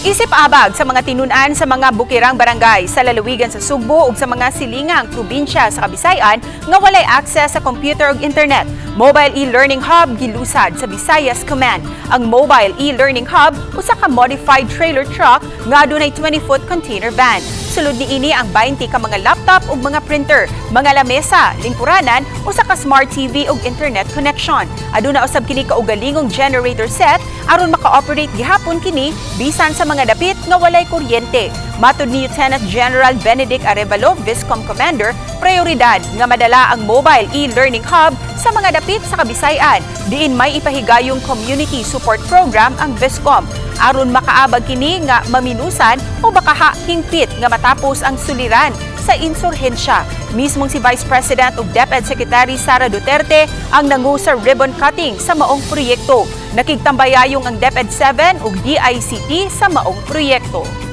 Isip abag sa mga tinunan sa mga bukirang barangay sa lalawigan sa Sugbo ug sa mga silingang probinsya sa Kabisayan nga walay access sa computer ug internet, Mobile e-learning hub gilusad sa Visayas Command. Ang Mobile e-learning hub usa ka modified trailer truck nga adunay 20-foot container van. Sulod niini ang 20 ka mga laptop ug mga printer, mga lamesa, lingkuranan, usa ka smart TV ug internet connection. Aduna usab kini kaugalingong generator set aron maka-operate gihapon kini bisan sa mga dapit nga walay kuryente. Matud ni Lieutenant General Benedict Arevalo, Viscom Commander, prioridad nga madala ang mobile e-learning hub sa mga dapit sa Kabisayan, diin may ipahigayong community support program ang Viscom aron makaabag kini nga maminusan o baka hingpit nga matapos ang suliran sa insurhensya. Mismong si Vice President ug DepEd Secretary Sara Duterte ang nangu sa ribbon cutting sa maong proyekto. Nakigtambayayong ang DepEd 7 ug DICT sa maong proyekto.